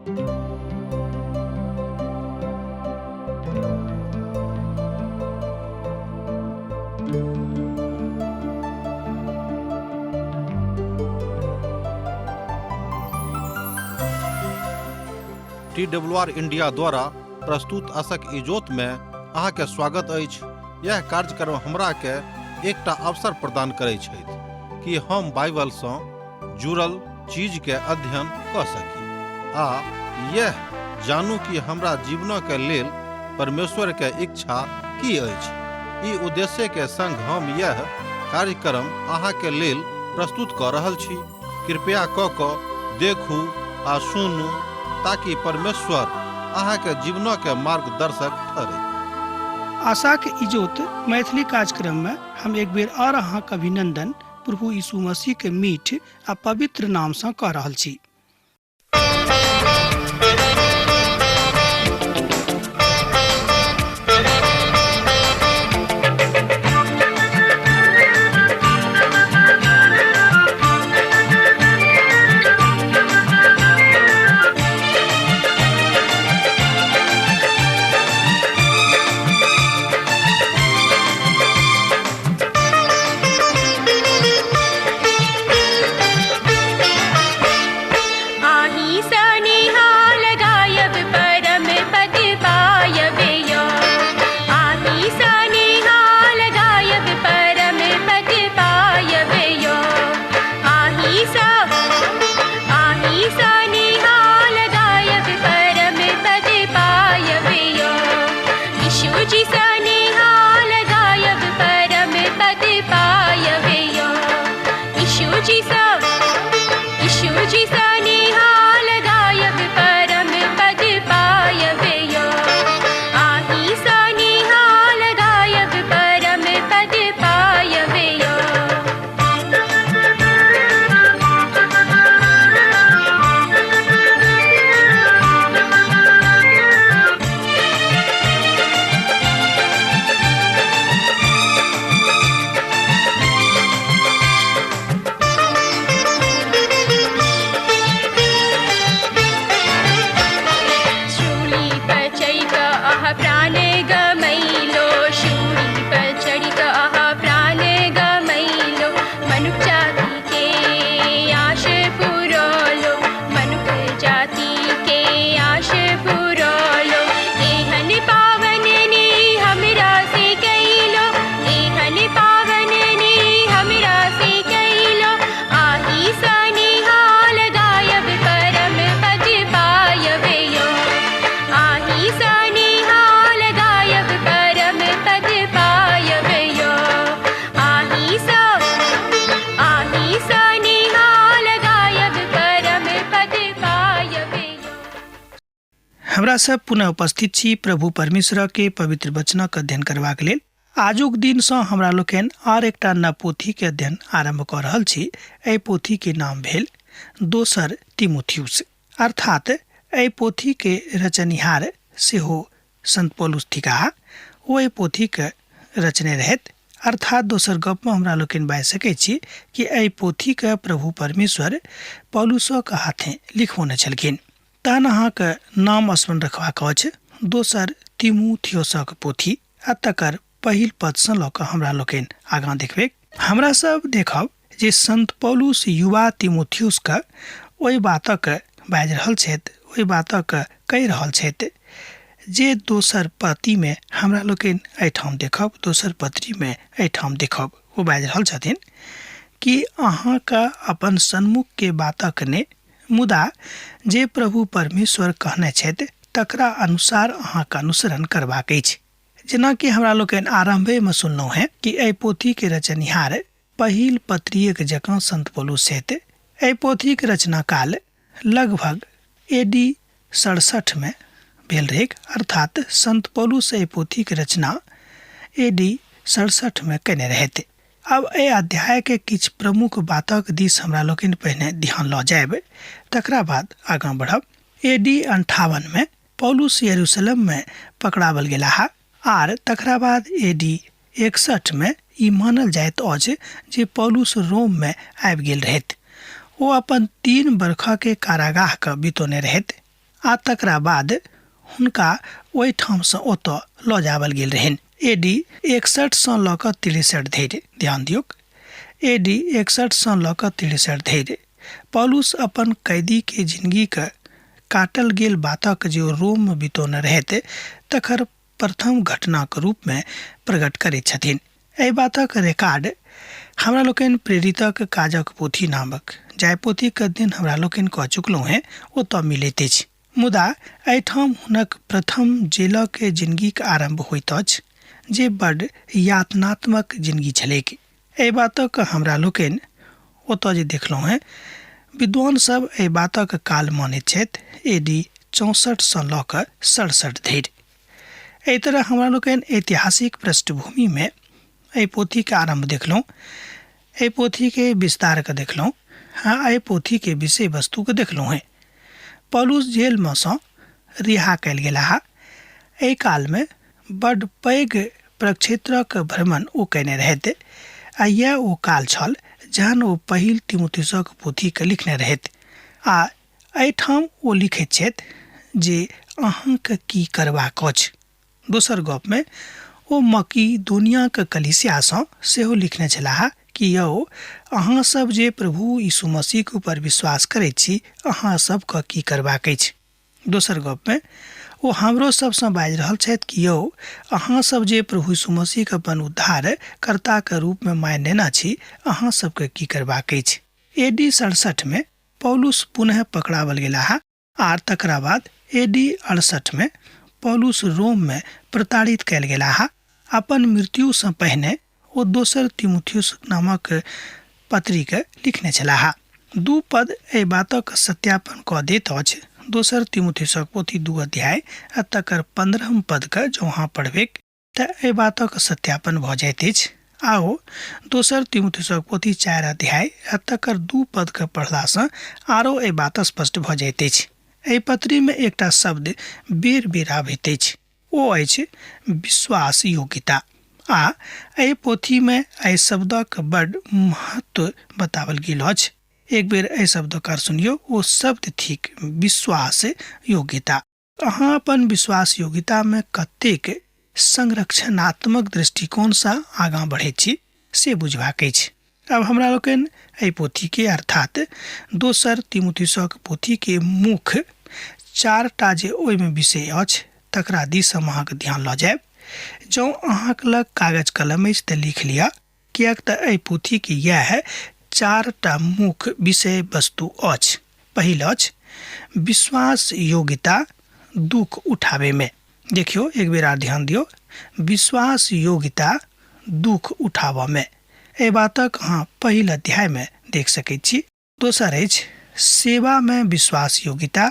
T W R India द्वारा प्रस्तुत असक इजोत में अहाँके स्वागत अछि। यह कार्यक्रम हमरा के एकटा अवसर प्रदान करै छथि कि हम बाइबल सँ जुड़ल चीज के अध्ययन कऽ सकी आ यह जानू कि हमरा जीवन के लेल परमेश्वर के इच्छा की अछि। ई उद्देश्य के संग हम यह कार्यक्रम अहाँ के लेल प्रस्तुत कऽ रहल छी। कृपया कऽ कऽ देखू आ सुनू ताकि परमेश्वर अहाँ के जीवन के मार्गदर्शक ठहरे। आशाक इजोत मैथिली कार्यक्रम में हम एक बेर और अहाँक अभिनंदन प्रभु यीशु मसीह के मीठ आ पवित्र नाम सँ कऽ रहल छी। आही सनिहाल गायब परम पद पायब यो, आही सनिहाल गायब परम पद पायब यो, आही सा आही सनिहाल गायब परम पद पायब यो, यीशु जी सनिहाल गायब परम पद पायब यो, यीशु जी सा यीशु जी सनिहाल गायब परम पद पायब यो, आही सनिहाल गायब परम पद पायब यो। शूली पर चढ़ि कऽ अहाँ प्राण गमैलो, शूली पर चढ़ि कऽ अहाँ प्राण गमैलो, मनुख जाति के आश पुरौलो, मनुख जाति के आश पुरौलो, एहन पावन नी हमरा से कैलो, एहन पावन नी हमरा से कैलो, आही सनिहाल गायब परम पद पायब यो, आही सनिहाल गायब परम पद पायब यो, आही सा आही सनिहाल गायब परम पद पायब यो। हमरा सब पुनः उपस्थित छी प्रभु परमेश्वर के पवित्र वचनक अध्ययन करबाक लेल। आजुक दिन सँ हमरा लोकनि आर एकटा नव पोथी के अध्ययन आरंभ कऽ रहल छी। एहि पोथी के नाम भेल दोसर तिमुथियुस, अर्थात एहि पोथी के रचनिहार सेहो संत पौलुस थिकाह। ओ एहि पोथी के रचने रहथि। अर्थात दोसर गप में हमरा लोकनि बाजि सकै छी कि एहि पोथी के प्रभु परमेश्वर पौलुसक हाथे लिखबौने छलखिन। तहन अहाँके नाम स्मरण रखबाक अछि दोसर तिमुथियोसक पोथी आ तकर पहिल पदसँ लऽ कऽ हमरा लोकनि आगाँ देखबै। हमरा सब देखब जे संत पौलुस युवा तिमुथियुसके ओहि बातक बाजि रहल छथि, ओहि बातक कहि रहल छथि जे दोसर पतिमे हमरा लोकनि एहिठाम देखब, दोसर पत्रीमे एहिठाम देखब। ओ बाजि रहल छथिन कि अहाँके अपन सन्मुखके बातक नहि, मुदा जे प्रभु परमेश्वर कहने छथि तकरा अनुसार अहाँके अनुसरण करबाक अछि। जेनाकि हमरा लोकनि आरम्भेमे सुनलहुँ हेँ कि एहि पोथीके रचनिहार पहिल पत्रिएक जकाँ संत पौलुस छथि। एहि पोथीक रचनाकाल लगभग ए डी 67 मे भेल रहैक, अर्थात संत पौलुस एहि पोथीक रचना ए डी 67 मे कयने रहथि। आब एहि अध्याय के किछु प्रमुख बातक दिस हमरा लोकनि पहिने ध्यान लऽ जायब, तकरा बाद आगाँ बढ़ब। ए डी 58 मे पौलुस यरूशलेम मे पकड़ावल गेलाह आर तकरा बाद ए डी 61 मे ई मानल जाइत अछि जे पौलुस रोम मे आबि गेल रहथि। ओ अपन 3 बरखके कारागाह के बितौने रहथि। आ तकरा बाद हुनका ओहिठामसँ ओतऽ लऽ जावल गेल रहनि। ए डी 61सँ लऽ कऽ 63 धरि। ध्यान दियौक, ए डी 61सँ लऽ कऽ 63 धरि पौलुस अपन कैदीके जिनगीक काटल गेल बातक जे ओ रोममे बितौने रहथि तकर प्रथम घटनाक रूपमे प्रकट करैत छथिन। एहि बातक रिकॉर्ड हमरा लोकनि प्रेरितक काजक पोथी नामक जाहि पोथीक अध्ययन हमरा लोकनि कऽ चुकलहुँ हेँ ओतऽ मिलैत अछि। मुदा एहिठाम हुनक प्रथम जेलक जिनगीक आरम्भ होइत अछि जे बड्ड यातनात्मक जिनगी छलैक। एहि बातक हमरा लोकनि ओतऽ जे देखलहुँ हेँ विद्वान सब एहि बातक काल मानैत छथि ए डी 64सँ लऽ कऽ 67 धरि। एहि तरह हमरा लोकनि ऐतिहासिक पृष्ठभूमिमे एहि पोथीके आरम्भ देखलहुँ, एहि पोथीके विस्तारके देखलहुँ आ एहि पोथीके विषय वस्तुके देखलहुँ हेँ। पौलुस जेलमे सँ रिहा कयल गेलाह। एहि कालमे बड्ड पैघ प्रक्षेत्रक भ्रमण ओ कयने रहथि आ इएह ओ काल छल जहन ओ पहिल तिमुथियुसक पोथीके लिखने रहथि आ एहिठाम ओ लिखैत छथि जे अहाँके की करबाक अछि। दोसर गपमे ओ मकिदोनियाक कलीसियासँ सेहो लिखने छलाह कि यौ अहाँ सब जे प्रभु यीशु मसीहक ऊपर विश्वास करैत छी अहाँ सबके की करबाक अछि। दोसर गपमे ओ हमरो सबसँ बाजि रहल छथि कि यौ अहाँ सब जे प्रभु यीशु मसीहके अपन उद्धार कर्ताके रूपमे मानि लेने छी अहाँ सबके की करबाक अछि। ए डी 67मे पौलुस पुनः पकड़ावल गेलाह आर तकरा बाद ए डी 68मे पौलुस रोममे प्रताड़ित कयल गेलाह। अपन मृत्युसँ पहिने ओ दोसर तिमुथियुस नामक पत्रीके लिखने छलाह। दू पद एहि बातक सत्यापन कऽ दैत अछि। दोसर तिमुथियुसक पोथी 2 अध्याय आ तकर 15 पदके जँ अहाँ पढ़बैक तऽ एहि बातक सत्यापन भऽ जाइत अछि। आ ओ दोसर तिमुथियुसक पोथी 4 अध्याय आ तकर 2 पदके पढ़लासँ आरो एहि बात स्पष्ट भऽ जाइत अछि। एहि पत्रीमे एकटा शब्द बेर बेर आबैत अछि, ओ अछि विश्वास योग्यता। आ एहि पोथीमे एहि शब्दक बड्ड महत्व बताओल गेल अछि। एक बेर एहि शब्दक अर्थ सुनियौ, ओ शब्द थिक विश्वास योग्यता। अहाँ अपन विश्वास योग्यतामे कतेक संरक्षणात्मक दृष्टिकोणसँ आगाँ बढ़ैत छी से बुझबाक अछि। आब हमरा लोकनि एहि पोथीके अर्थात दोसर तिमुथियुसक पोथीके मुख्य 4टा जे ओहिमे विषय अछि तकरा दिस हम अहाँके ध्यान लऽ जायब। जँ अहाँके लग कागज कलम अछि तऽ लिख लिअ, किएक तऽ एहि पोथीके इएह 4टा मुख्य विषय वस्तु अछि। पहिल अछि विश्वास योग्यता दुख उठाबैमे। देखियौ एक बेर आर ध्यान दियौ, विश्वास योग्यता दुख उठाबऽमे। एहि बातक अहाँ पहिल अध्यायमे देख सकैत छी। दोसर अछि सेवामे विश्वास योग्यता,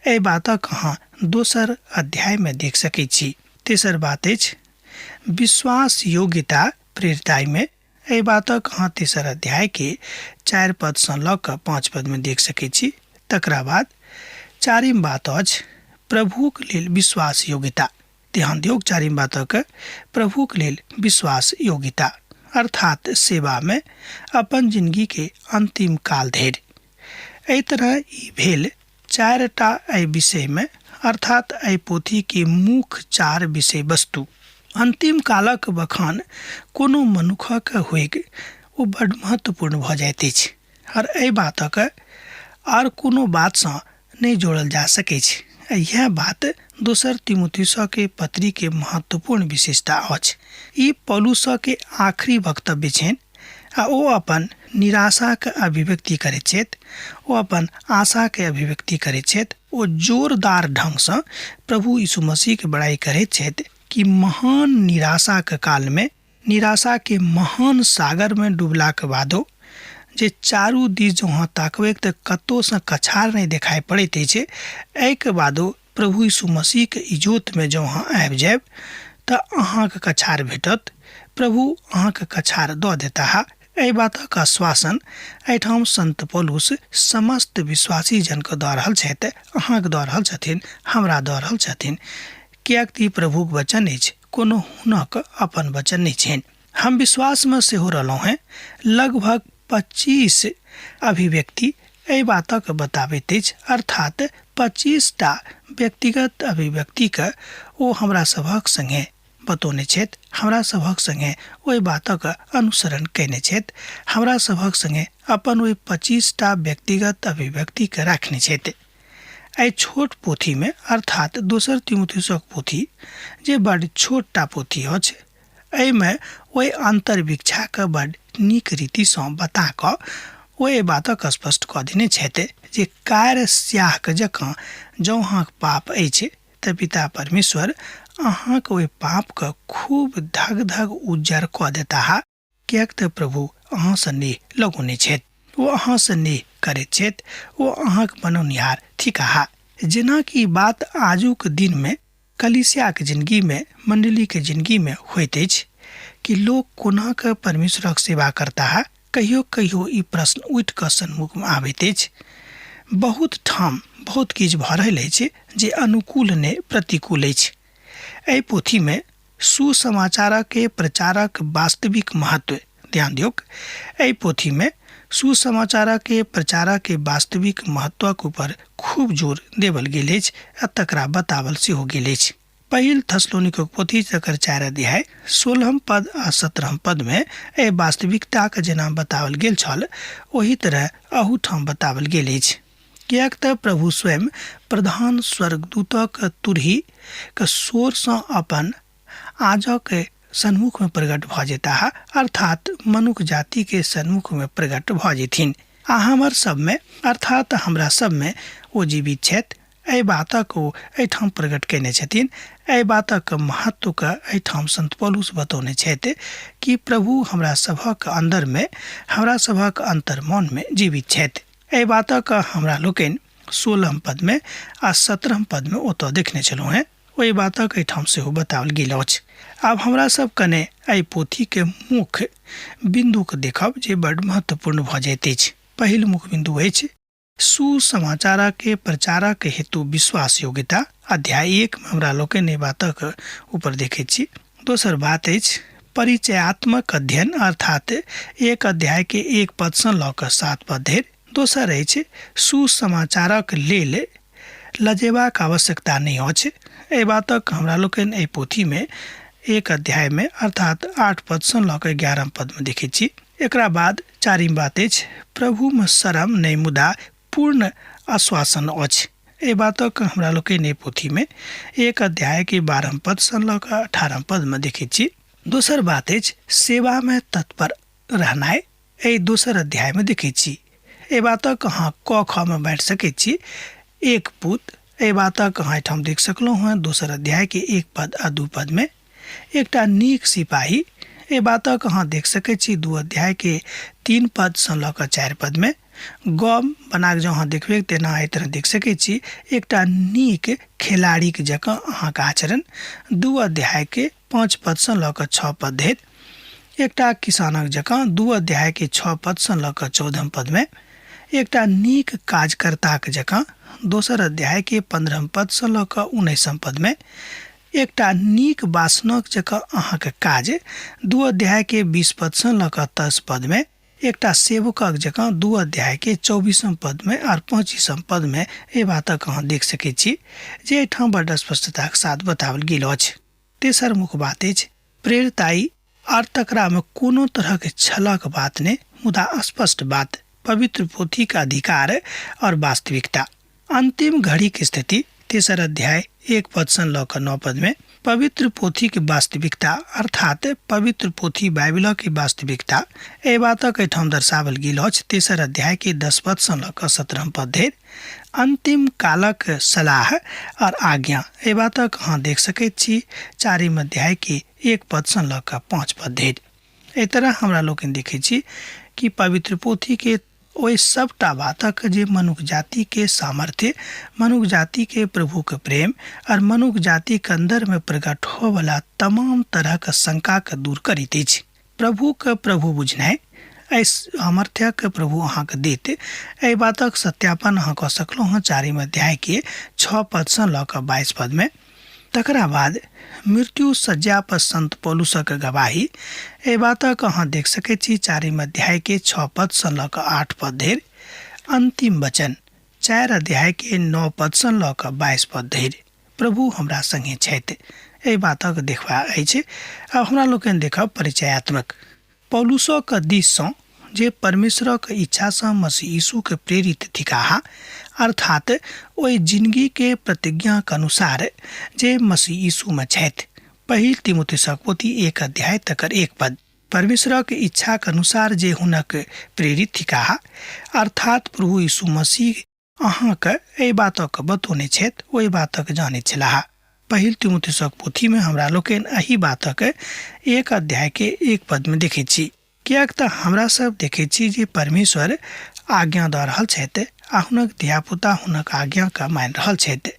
एहि बातक अहाँ दोसर अध्यायमे देख सकैत छी। तेसर बात अछि विश्वास योग्यता प्रेरिताइमे, एहि बातक अहाँ तेसर अध्यायके 4 पदसँ लऽ कऽ 5 पदमे देख सकैत छी। तकरा बाद चारिम बात अछि प्रभुक लेल विश्वास योग्यता। ध्यान दियौ चारिम बातक, प्रभुक लेल विश्वास योग्यता अर्थात सेवामे अपन जिंदगीके अंतिम काल धरि। एहि तरह ई भेल 4टा एहि विषयमे अर्थात एहि पोथीके मुख्य 4 विषय वस्तु। अंतिम कालक बखान कोनो मनुखक होइक ओ बड्ड महत्वपूर्ण भऽ जाइत अछि आओर एहि बातक आओर कोनो बातसँ नहि जोड़ल जा सकैछ। इएह बात दोसर तिमुथियुसके पत्रीके महत्वपूर्ण विशेषता अछि। ई पौलुसके आखिरी वक्तव्य छनि आ ओ अपन निराशाके अभिव्यक्ति करैत छथि, ओ अपन आशाके अभिव्यक्ति करैत छथि, ओ जोरदार ढङ्गसँ प्रभु यीशु मसीहके बड़ाइ करैत छथि कि महान निराशाके कालमे, निराशाके महान सागरमे डुबलाके बादो जे चारू दिस जँ अहाँ ताकबैक तऽ कतहुसँ कछार नहि देखाइ पड़ैत अछि, एहिके बादो प्रभु यीशु मसीहके इजोतमे जँ अहाँ आबि जायब तऽ अहाँके कछार भेटत, प्रभु अहाँके कछार दऽ देताह। एहि बातक आश्वासन एहिठाम संत पौलुस समस्त विश्वासी जनके दऽ रहल छथि, अहाँके दऽ रहल छथिन, हमरा दऽ रहल छथिन, किएक तऽ ई प्रभुक वचन अछि, कोनो हुनक अपन वचन नहि छनि। हम विश्वासमे सेहो रहलहुँ हेँ। लगभग 25 अभिव्यक्ति एहि बातक बताबैत अछि, अर्थात 25टा व्यक्तिगत अभिव्यक्तिके ओ हमरा सभक सङ्गे बतौने छथि, हमरा सभक सङ्गे ओहि बातक अनुसरण कयने छथि, हमरा सभक सङ्गे अपन ओहि 25टा व्यक्तिगत अभिव्यक्तिके राखने छथि। एहि छोट पोथीमे, अर्थात दोसर तिमुथियुसक पोथी जे बड छोटटा पोथी अछि, एहिमे ओहि अन्तर्वीक्षाके बड नीक रीतिसँ बता कऽ ओ एहि बातक स्पष्ट कऽ देने छथि जे कार स्याहके जकाँ जँ अहाँके पाप अछि तऽ पिता परमेश्वर अहाँके ओहि पापके खूब धग धग उज्जर कऽ देताह, किएक तऽ प्रभु अहाँसँ नेह लगौने छथि, ओ अहाँसँ नेह करैत छथि, ओ अहाँके बनौनिहार थिकाह। जेनाकि ई बात आजुक दिनमे कलीसियाके जिनगीमे, मण्डलीके जिनगीमे होइत अछि कि लोक कोना कऽ परमेश्वरक सेवा करताह, कहियो कहियो ई प्रश्न उठि कऽ सन्मुखमे आबैत अछि। बहुत ठाम बहुत किछु भऽ रहल अछि जे अनुकूल नहि प्रतिकूल अछि। एहि पोथीमे सुसमाचारके प्रचारक वास्तविक महत्व, ध्यान दियौक, एहि पोथीमे सुसमाचारके प्रचारके वास्तविक महत्वक ऊपर खूब जोर देवल गेल अछि आ तकरा बतावल सेहो गेल अछि। पहिल थसलोनिकक पोथी जकर 4 अध्याय 16 पद आ 17 पदमे एहि वास्तविकताके जेना बतावल गेल छल, ओही तरह अहूठाम बतावल गेल अछि। किएक तऽ प्रभु स्वयं प्रधान स्वर्गदूतक तुरही के शोरसँ अपन आजके सन्मुखमे प्रकट भऽ जेताह, अर्थात मनुख जातिके सन्मुखमे प्रकट भऽ जेथिन। आ हमर सबमे, अर्थात हमरा सबमे ओ जीवित छथि, एहि बातक ओ एहिठाम प्रकट कयने छथिन। एहि बातक महत्वके एहिठाम संत पौलुस बतौने छथि कि प्रभु हमरा सभक अन्दरमे, हमरा सभक अन्तर्मनमे जीवित छथि। एहि बातक हमरा लोकनि 16 पदमे आ 17 पदमे ओतऽ देखने छलहुँ हेँ, ओहि बातक एहिठाम सेहो बताओल गेल अछि। आब हमरा सब कने एहि पोथीके मुख्य बिन्दुके देखब जे बड्ड महत्वपूर्ण भऽ जाइत अछि। पहिल मुख्य बिन्दु अछि सुसमाचारके प्रचारक हेतु विश्वास योग्यता। अध्याय 1 मे हमरा लोकनि एहि बातक ऊपर देखैत छी। दोसर बात अछि परिचयात्मक अध्ययन, अर्थात 1 अध्याय के 1 पदसँ लऽ कऽ 7 पद धरि। दोसर अछि सुसमाचारक लेल लजेबाक आवश्यकता नहि अछि। एहि बातक हमरा लोकनि एहि पोथीमे 1 अध्यायमे अर्थात 8 पदसँ लऽ कऽ 11 पदमे देखैत छी। एकरा बाद चारिम बात अछि प्रभुमे शरम नहि मुदा पूर्ण आश्वासन अछि। एहि बातक हमरा लोकनि एहि पोथीमे 1 अध्यायके 12 पदसँ लऽ कऽ 18 पदमे देखैत छी। दोसर बात अछि सेवामे तत्पर रहनाइ, एहि दोसर अध्यायमे देखैत छी। एहि बातक अहाँ क ख मे बाँटि सकैत छी। एक पुत, एहि बातक अहाँ एहिठाम देख सकलहुँ हेँ दोसर अध्यायके 1 पद आ 2 पदमे। एकटा नीक सिपाही, एहि बातक अहाँ देख सकैत छी 2 अध्यायके 3 पदसँ लऽ कऽ 4 पदमे। गम बना कऽ जँ अहाँ देखबै तेना एहि तरह देख सकैत छी। एकटा नीक खेलाड़ीके जकाँ अहाँके आचरण, 2 अध्यायके 5 पदसँ लऽ कऽ 6 पद धरि। एकटा किसानक जकाँ 2 अध्यायके 6 पदसँ लऽ कऽ 14 पदमे। एकटा नीक काजकर्ताक जकाँ दोसर अध्यायके 15 पदसँ लऽ कऽ 19 पदमे। एकटा नीक बासनक जकाँ अहाँके काज, 2 अध्यायके 20 पदसँ लऽ कऽ 23 पदमे। एकटा सेवकक जकाँ 2 अध्यायके 24 पदमे आर 25 पदमे। एहि बातक अहाँ देख सकैत छी जे एहिठाम बड्ड स्पष्टताक साथ बताओल गेल अछि। तेसर मुख्य बात अछि प्रेरिताई आर तकरामे कोनो तरहक छलक बात नहि, मुदा स्पष्ट बात, पवित्र पोथीक अधिकार और वास्तविकता। अंतिम घड़ीक स्थिति, तेसर अध्याय 1 पदसँ लऽ कऽ 9 पदमे। पवित्र पोथीक वास्तविकता, अर्थात पवित्र पोथी बाइबिलक वास्तविकता, एहि बातक एहिठाम दर्शावल गेल अछि तेसर अध्यायके 10 पदसँ लऽ कऽ 17 पद धरि। अंतिम कालक सलाह और आज्ञा, एहि बातक अहाँ देख सकैत छी 4 अध्यायके 1 पदसँ लऽ कऽ 5 पद धरि। एहि तरह हमरा लोकनि देखै छी कि पवित्र पोथीके ओहि सबटा बातक जे मनुख जातिके सामर्थ्य, मनुख जातिके प्रभुके प्रेम और मनुख जातिके अन्दरमे प्रकट होवला तमाम तरहक शंकाके दूर करैत अछि। प्रभुके प्रभु बुझनाइ, एहि सामर्थ्यके प्रभु अहाँके देत, एहि बातक सत्यापन अहाँ कऽ सकलहुँ हँ 4 अध्यायके 6 पदसँ लऽ कऽ 22 पदमे। तकरा बाद मृत्यु सज्जा पर संत पौलुसक गवाही, एहि बातक अहाँ देख सकैत छी 4 अध्यायके 6 पदसँ लऽ कऽ 8 पद धरि। अंतिम वचन 4 अध्याय के 9 पद सँ लऽ कऽ 22 पद धरि प्रभु हमरा संगे छथि एहि बातक देखबा अछि। आब हमरा लोकनि देखब परिचयात्मक पौलुसक दिस सँ जे परमेश्वरक इच्छा सँ मसीह यीशु के प्रेरित थिकाह, अर्थात ओहि जिनगी के प्रतिज्ञाक अनुसार जे मसीह यीशु मे छथि। पहिल तिमुथियुसक पोथी 1 अध्याय तकर 1 पद। परमेश्वरक इच्छाक अनुसार जे हुनक प्रेरित थिकाह, अर्थात प्रभु यीशु मसीह अहाँके एहि बातक बतौने छथि, ओहि बातक जानैत छलाह। पहिल तिमुथियुसक पोथीमे हमरा लोकनि एहि बातक 1 अध्याय के 1 पदमे देखैत छी, किएक तऽ हमरा सब देखैत छी जे परमेश्वर आज्ञा दऽ रहल छथि आ हुनक धियापुता हुनक आज्ञाके मानि रहल छथि।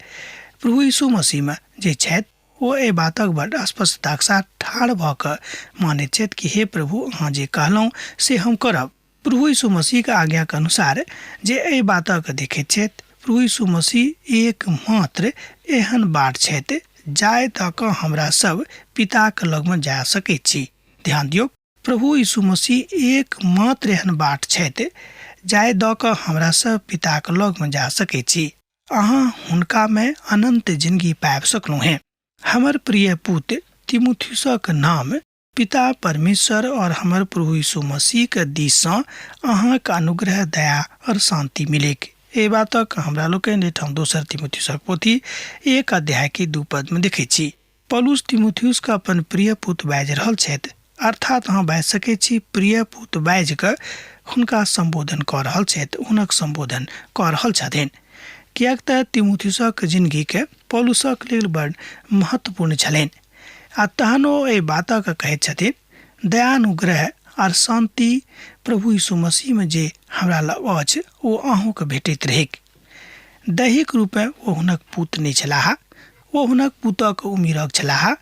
प्रभु यीशु मसीहमे जे छथि ओ एहि बातक बड स्पष्टताक साथ ठाढ़ भऽ कऽ मानैत छथि कि हे प्रभु, अहाँ जे कहलहुँ से हम करब। प्रभु यीशु मसीहक आज्ञाक अनुसार जे एहि बातक देखैत छथि, प्रभु यीशु मसीह एकमात्र एहन बाट छथि जाय दऽ कऽ हमरा सब पिताक लगमे जा सकैत छी। ध्यान दियौ, प्रभु यीशु मसीह एकमात्र एहन बाट छथि जाय दऽ कऽ हमरा सब पिताक लगमे जा सकैत छी। अहाँ हुनकामे अनन्त जिंदगी पाबि सकलहुँ हेँ। हमर प्रिय पुत तिमुथियुसक नाम पिता परमेश्वर और हमर प्रभु यीशु मसीह के दिस सँ अहाँक अनुग्रह, दया और शांति मिलेक। एहि बातक हमरा लोकनि एहिठाम दोसर तिमुथियुसक पोथी 1 अध्याय के 2 पद में देखैत छी। पौलुस तिमुथियुस के अपन प्रिय पुत बाजि रहल छथि, अर्थात अहाँ बाजि सकैत छी प्रिय पुत बाजि कऽ हुनका सम्बोधन कऽ रहल छथि, हुनक सम्बोधन कऽ रहल छथिन, किएक तऽ तिमुथियुसक जिनगीके पौलुसक लेल बड़ महत्वपूर्ण छलनि। आ तहन ओ एहि बातक कहैत छथिन, दयानुग्रह आर शान्ति प्रभु यीशु मसीहमे जे हमरा लग अछि ओ अहूँके भेटैत रहैक। दैहिक रूपेँ ओ हुनक पुत नहि छलाह, ओ हुनक पुतक उमिरक छलाह,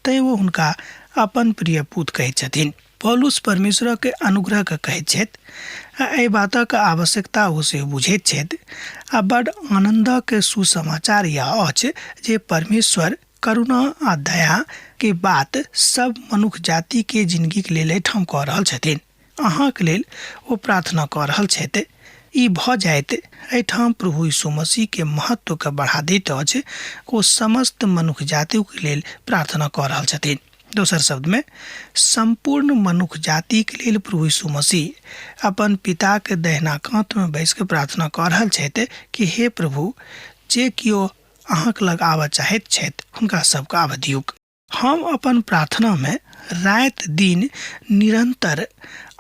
तैँ ओ हुनका अपन प्रिय पुत कहैत छथिन। पौलुस परमेश्वरक अनुग्रहके कहैत छथि आ एहि बातक आवश्यकता ओ सेहो बुझैत छथि आ बड आनन्दक सुसमाचार यह अछि जे परमेश्वर करुणा आ दया के बात सब मनुख जाति के जिंदगी के लेल एहिठाम कऽ रहल छथिन। अहाँके लेल ओ प्रार्थना कऽ रहल छथि। ई भऽ जाइत एहिठाम प्रभु यीशु मसीह के महत्व के बढ़ा दैत अछि। ओ समस्त मनुख जातिक लेल प्रार्थना कऽ रहल छथिन। दोसर शब्द में सम्पूर्ण मनुख जातिक लेल प्रभु यीशु मसीह अपन पिताके दहिना कातमे बैस कऽ प्रार्थना कऽ रहल छथि कि हे प्रभु, जे केओ अहाँके लग आबऽ चाहैत छथि हुनका सबके आबऽ दियौक। हम अपन प्रार्थनामे राति दिन निरन्तर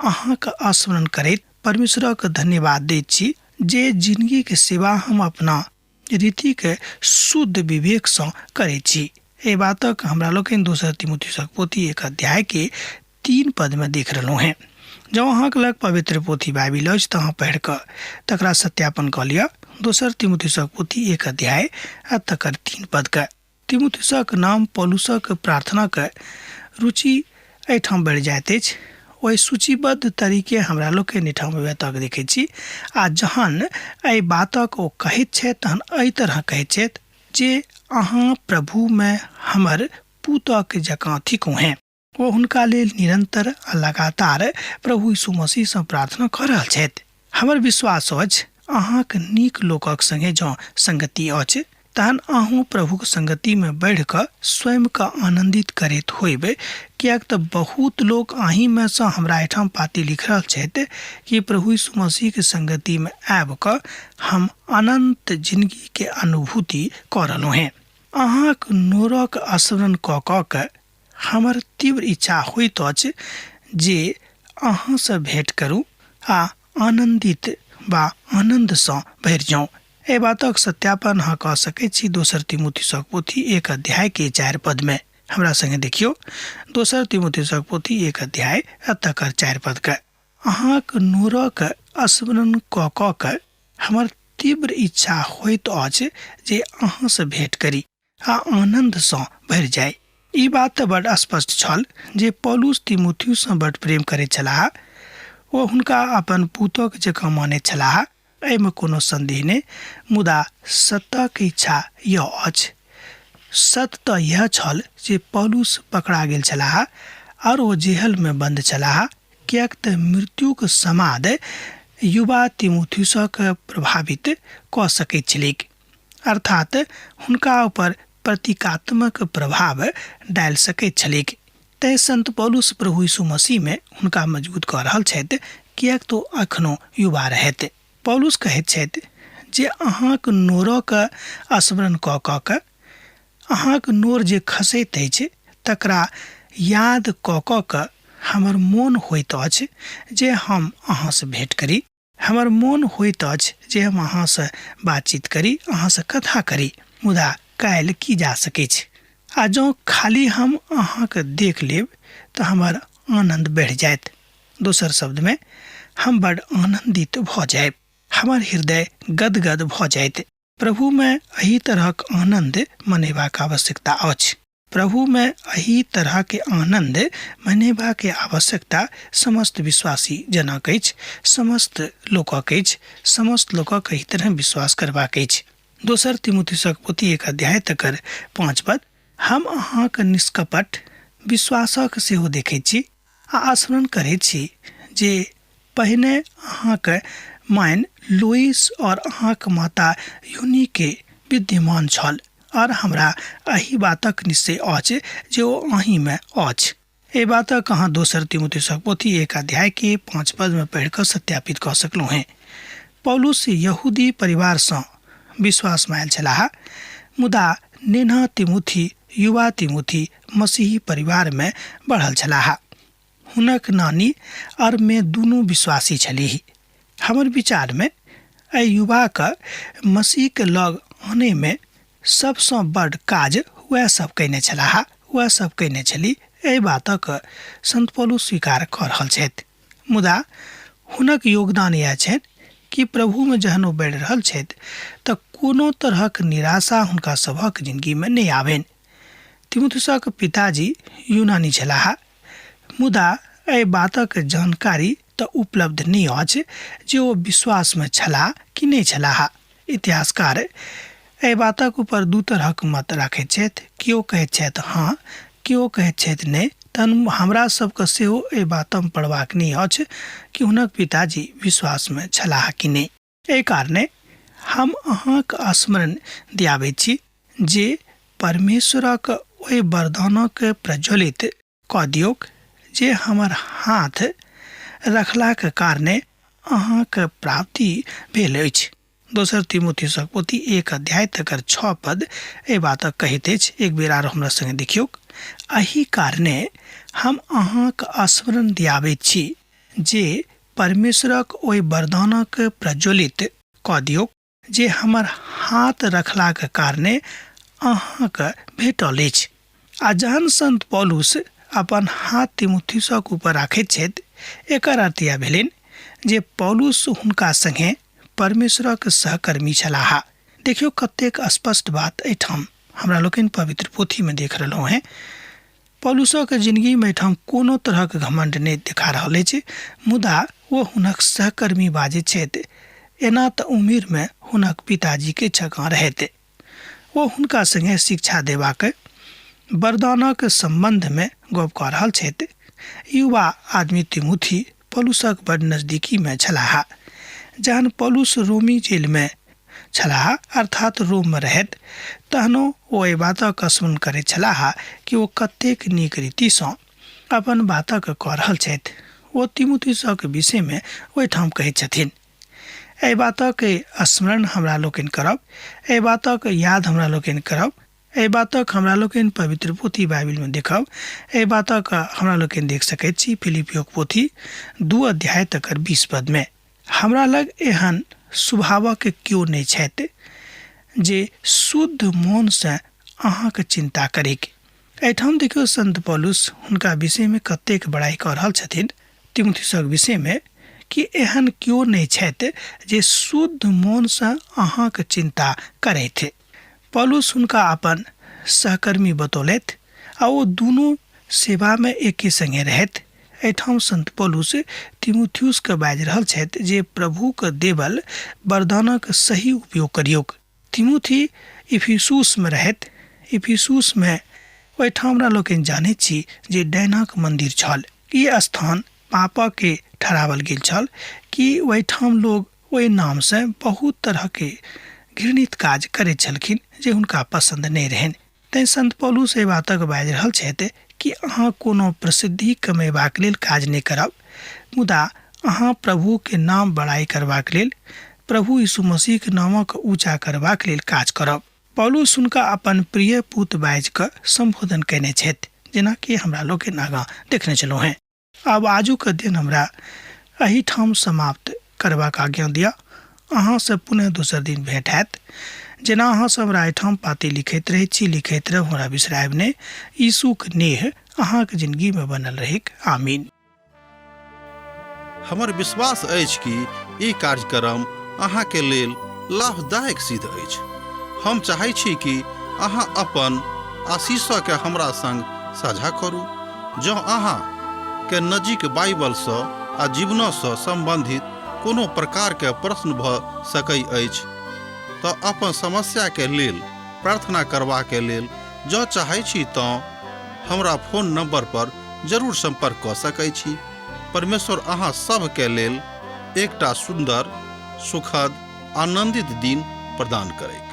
अहाँके स्मरण करैत परमेश्वरक धन्यवाद दैत छी जे जिनगीके सेवा हम अपना रीतिके शुद्ध विवेकसँ करैत छी। एहि बातक हमरा लोकनि दोसर तिमुथियुसक पोथी 1 अध्यायके 3 पदमे देख रहलहुँ हेँ। जँ अहाँके लग पवित्र पोथी बाइबिल अछि तऽ अहाँ पढ़ि कऽ तकरा सत्यापन कऽ लिअ। दोसर तिमुथियुसक पोथी 1 अध्याय आ तकर 3 पदके। तिमुथियुसक नाम पौलुसक प्रार्थनाक रुचि एहिठाम बढ़ि जाइत अछि। ओहि सूचीबद्ध तरीके हमरा लोकनि एहिठाम तक देखैत छी आ जहन एहि बातक ओ कहैत छथि तहन एहि तरह कहैत छथि जे अहाँ प्रभुमे हमर पुतक जकाँ थिकहुँ हेँ। ओ हुनका लेल निरंतर आ लगातार प्रभु यीशु मसीहसँ प्रार्थना कऽ रहल छथि। हमर विश्वास अछि अहाँक नीक लोकक संगे जँ संगति अछि तहन अहूँ प्रभुक संगतिमे बढ़ि कऽ स्वयंके आनन्दित करैत होयब, किएक तऽ बहुत लोक अहीँमे सँ हमरा एहिठाम पाती लिख रहल छथि कि प्रभु यीशु मसीहके संगतिमे आबि कऽ हम अनन्त जिनगीके अनुभूति कऽ रहलहुँ हेँ। अहाँक नोरक स्मरण कऽ कऽ के हमर तीव्र इच्छा होइत अछि जे अहाँसँ भेँट करू आ आनन्दित वा आनन्दसँ भरि जाउँ। एहि बातक सत्यापन अहाँ कऽ सकैत छी दोसर तिमुथियुसक पोथी 1 अध्यायके 4 पदमे। हमरा संगे देखियौ दोसर तिमुथियुसक पोथी 1 अध्याय आ तकर 4 पदके। अहाँक नोरक स्मरण कऽ कऽ के हमर तीव्र इच्छा होइत अछि जे अहाँसँ भेँट करी आ आनन्दसँ भरि जाय। ई बात तऽ बड स्पष्ट छल जे पौलुस तिमुथियुससँ बड प्रेम करैत छलाह। ओ हुनका अपन पुतक जकाँ मानैत छलाह, एहिमे कोनो सन्देह नहि। मुदा सत्यक इच्छा यह अछि। सत्य तऽ यह छल जे पौलुस पकड़ा गेल छलाह आओर ओ जेहलमे बन्द छलाह, किएक तऽ मृत्युक समाद युवा तिमुथियुसक प्रभावित कऽ सकैत छलैक, अर्थात हुनका ऊपर प्रतीकात्मक प्रभाव डालि सकैत छलैक। तैँ संत पौलुस प्रभु यीशु मसीहमे हुनका मजबूत कऽ रहल छथि, किएक तऽ ओ एखनो युवा रहथि। पौलुस कहैत छथि जे अहाँक नोरक स्मरण कऽ कऽ के, अहाँक नोर जे खसैत अछि तकरा याद कऽ कऽ के हमर मोन होइत अछि जे हम अहाँसँ भेँट करी। हमर मोन होइत अछि जे हम अहाँसँ बातचीत करी, अहाँसँ कथा करी, मुदा काल्हि की जा सकैछ। आ जँ खाली हम अहाँकेँ देख लेब तऽ हमर आनन्द बढ़ि जायत। दोसर शब्दमे हम बड्ड आनन्दित भऽ जायब। हमर हृदय गदगद भऽ जायत। प्रभुमे एहि तरहक आनन्द मनेबाक आवश्यकता अछि। प्रभुमे एहि तरहके आनन्द मनेबाक आवश्यकता समस्त विश्वासी जनक अछि, समस्त लोकक अछि, समस्त लोकक एहि तरह विश्वास करबाक अछि। दोसर तिमुथियुसक पोथी 1 अध्याय तकर 5 पद, हम अहाँक निष्कपट विश्वासक सेहो देखैत छी आ स्मरण करैत छी जे पहिने अहाँक माइन लुइस और अहाँक माता यूनीके विद्यमान छल, और हमरा एहि बातक निश्चय अछि जे ओ अहीँमे अछि। एहि बातक अहाँ दोसर तिमुथियुसक पोथी 1 अध्याय के 5 पदमे पढ़ि कऽ सत्यापित कऽ सकलहुँ हेँ। पौलुस यहूदी परिवारसँ विश्वासमे आयल छलाह, मुदा नेन्हा तिमुथी, युवा तिमुथी मसीही परिवारमे बढ़ल छलाह। हुनक नानी अरमे दुनू विश्वासी छलीह। हमर विचारमे एहि युवाके मसीहके लग आनैमे सबसँ बड्ड काज वएह सब कयने छलाह, वएह सब कयने छली। एहि बातक संत पौलुस स्वीकार कऽ रहल छथि। मुदा हुनक योगदान इएह छनि कि प्रभुमे जहन ओ बढ़ि रहल छथि तऽ कोनो तरहक निराशा हुनका सभक जिनगीमे नहि आबनि। तिमुथियुसक पिताजी यूनानी छलाह, मुदा एहि बातक जानकारी तऽ उपलब्ध नहि अछि जे ओ विश्वासमे छलाह कि नहि छलाह। इतिहासकार एहि बातक ऊपर दू तरहक मत राखैत छथि। केओ कहैत छथि हँ, केओ कहैत छथि नहि। तहन हमरा सबके सेहो एहि बातमे पड़बाक नहि अछि कि हुनक पिताजी विश्वासमे छलाह कि नहि। एहि कारणे हम अहाँक स्मरण दियाबैत छी जे परमेश्वरक ओहि वरदानक प्रज्वलित कऽ दियौक जे हमर हाथ रखलाक कारणे अहाँक प्राप्ति भेल अछि। दोसर तिमुथियुसक पोथी 1 अध्याय तकर 6 पद एहि बातक कहैत अछि। एक बेर आर हमरा संगे देखियौक। एहि कारणे हम अहाँक स्मरण दियाबैत छी जे परमेश्वरक ओहि वरदानक प्रज्वलित कऽ दियौक जे हमर हाथ रखलाक कारणे अहाँके भेटल अछि। आ जहन संत पौलुस अपन हाथ तिमुथियुसक ऊपर राखैत छथि, एकर अर्थ इएह भेलनि जे पौलुस हुनका संगे परमेश्वरक सहकर्मी छलाह। देखियौ कतेक स्पष्ट बात एहिठाम हमरा लोकनि पवित्र पोथीमे देख रहलहुँ हेँ। पौलुसक जिनगीमे एहिठाम कोनो तरहक घमण्ड नहि देखा रहल अछि, मुदा ओ हुनक सहकर्मी बाजैत छथि। एना तऽ उमिरमे हुनक पिताजीके जकाँ रहैत। ओ हुनका संगे शिक्षा देबाक वरदानक सम्बन्धमे गप कऽ रहल छथि। युवा आदमी तिमुथी पौलुसक बड नजदीकीमे छलाह। जहन पौलुस रोमी जेलमे छलाह, अर्थात रोममे रहैत, तहनो ओ एहि बातक स्मरण करैत छलाह कि ओ कतेक नीक रीतिसँ अपन बातक कऽ रहल छथि। ओ तिमुथिसक विषयमे ओहिठाम कहैत छथिन। एहि बातक स्मरण हमरा लोकनि करब, एहि बातक याद हमरा लोकनि करब, एहि बातक हमरा लोकनि पवित्र पोथी बाइबिलमे देखब। एहि बातक हमरा लोकनि देख सकैत छी फिलिपियोक पोथी 2 अध्याय तकर 20 पदमे। हमरा लग एहन स्वभावक केओ नहि छथि जे शुद्ध मोनसँ अहाँके चिन्ता करैक। एहिठाम देखियौ संत पौलुस हुनका विषयमे कतेक बड़ाइ कऽ रहल छथिन तिमुथियुसक विषयमे कि एहन केओ नहि छथि जे शुद्ध मोनसँ अहाँके चिन्ता करथि। पौलुस हुनका अपन सहकर्मी बतौलथि आ ओ दुनू सेवामे एके संगे रहथि। एहिठाम संत पौलुस तिमुथियुसके बाजि रहल छथि जे प्रभुके देवल वरदानक सही उपयोग करियौक। तिमुथी इफिसुसमे रहथि। इफिसुसमे ओहिठाम हमरा लोकनि जानैत छी जे डायनाक मन्दिर छल। ई स्थान पापके ठहरावल गेल छल, कि ओहिठाम लोग ओहि नामसँ बहुत तरहके घृणित काज करैत छलखिन जे हुनका पसन्द नहि रहनि। तैँ संत पौलुस एहि बातक बाजि रहल छथि कि अहाँ कोनो प्रसिद्धि कमेबाक लेल काज नहि करब, मुदा अहाँ प्रभुके नाम बड़ाइ करबाक लेल, प्रभु यीशु मसीहक नामक ऊँचा करबाक लेल काज करब। पौलुस हुनका अपन प्रिय पुत बाजि कऽ सम्बोधन कयने छथि, जेनाकि हमरा लोकनि आगाँ देखने छलहुँ हेँ। आब आजुक अध्ययन हमरा एहिठाम समाप्त करबाक आज्ञा दिअ। अहाँसँ पुनः दोसर दिन भेंट हैत। जेना अहाँ सब हमरा एहिठाम पाती लिखैत रहैत छी, लिखैत रहब, हमरा बिसरायब नहि। यीशुक नेह अहाँक जिनगीमे बनल रहैक। आमीन। हमर विश्वास अछि कि ई कार्यक्रम अहाँके लेल लाभदायक सिद्ध अछि। हम चाहै छी कि अहाँ अपन आशीषके हमरा संग साझा करू। जँ अहाँ के नजीक बाइबलसँ आ जीवनसँ सम्बन्धित कोनो प्रकारके प्रश्न भऽ सकै अछि तऽ अपन समस्याके लेल प्रार्थना करबाके लेल जँ चाहै छी तँ हमरा फोन नंबर पर जरूर संपर्क कऽ सकै छी। परमेश्वर अहाँ सभके लेल एकटा सुन्दर, सुखद, आनंदित दिन प्रदान करैक।